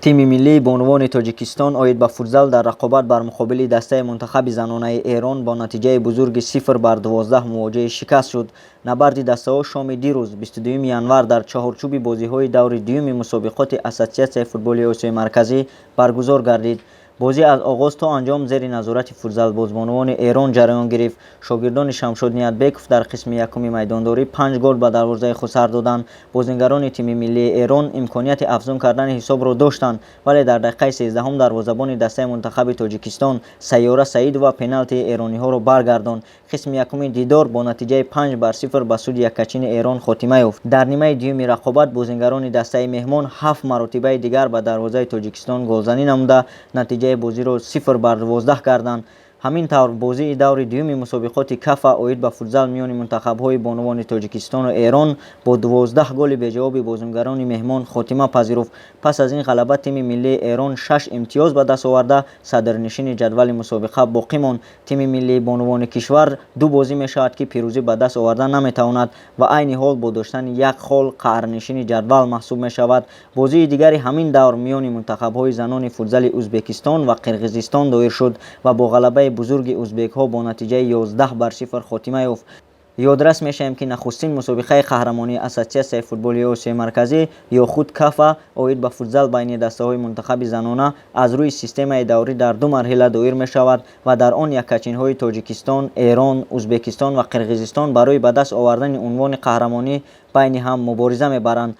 Тими миллии бонувони Тоҷикистон оид ба футзал дар рақобат бар муқобили дастаи мунтахаби занонаи Эрон бо натиҷаи бузурги 0 бар 12 мувоҷеҳи шикаст шуд. Набарди дастаҳо шоми дирӯз, 22 январ, дар чаҳорчӯби бозиҳои даври дуюми мусобиқоти Ассотсиатсияи футболи Осиёи Марказӣ баргузор гардид. Бозӣ аз оғоз то анҷом зери назорати футзалбозбонувони Эрон ҷараён гирифт. Шогирдони Шамшод Ниятбеков дар қисми якуми майдондорӣ панҷ гол ба дарвозаи худ сар доданд. Бозингарони тими миллии Эрон имконияти афзун кардани ҳисобро доштанд, вале дар дақиқаи 13-ҳум дарвозабони дастаи мунтахаби Тоҷикистон Сайёра Саидова пеналти эрониҳоро баргардонд. Қисми якуми дидор бо натиҷаи 5 бар 0 ба суди яккачини Эрон хотима ёфт. Дар нимаи дуюми рақобат бозингарони дастаи меҳмон ҳафт маротибаи дигар ба дарвозаи Тоҷикистон голзанӣ намуда, натиҷаи бозиро 0 бар 12 карданд. Ҳамин тавр, бозии даври дуюми мусобиқоти КАФА оид ба футзал миёни мунтахабҳои бонувони Тоҷикистону Эрон бо 12 голи беҷавоби бозингарони меҳмон хотима пазируфт. Пас аз ин ғалаба тими миллии Эрон шаш имтиёз ба даст оварда, садрнишини ҷадвали мусобиқа боқӣ монд. Тими миллии бонувони кишвар ду бозӣ мешавад, ки пирӯзӣ ба даст оварда наметавонад ва айни ҳол бо доштани як хол қаърнишини ҷадвал маҳсуб мешавад. Бозии дигари ҳамин давр миёни мунтахабҳои занони футзали Ӯзбекистон ва Қирғизистон доир шуд ва бо ғалабаи бузурги ӯзбекҳо бо натиҷаи 11 бар 0 хотима ёфт. Ёдрас мешавем, ки нахустин мусобиқаи қаҳрамонии Ассотсиатсияи футболи Осиёи Марказӣ ё худ КАФА оид ба футзал байни дастаҳои мунтахаби занона аз рӯи системаи даврӣ дар ду марҳила доир мешавад ва дар он яккачинҳои Тоҷикистон, Эрон, Ӯзбекистон ва Қирғизистон барои ба даст овардани унвони қаҳрамонӣ байни ҳам мубориза мебаранд.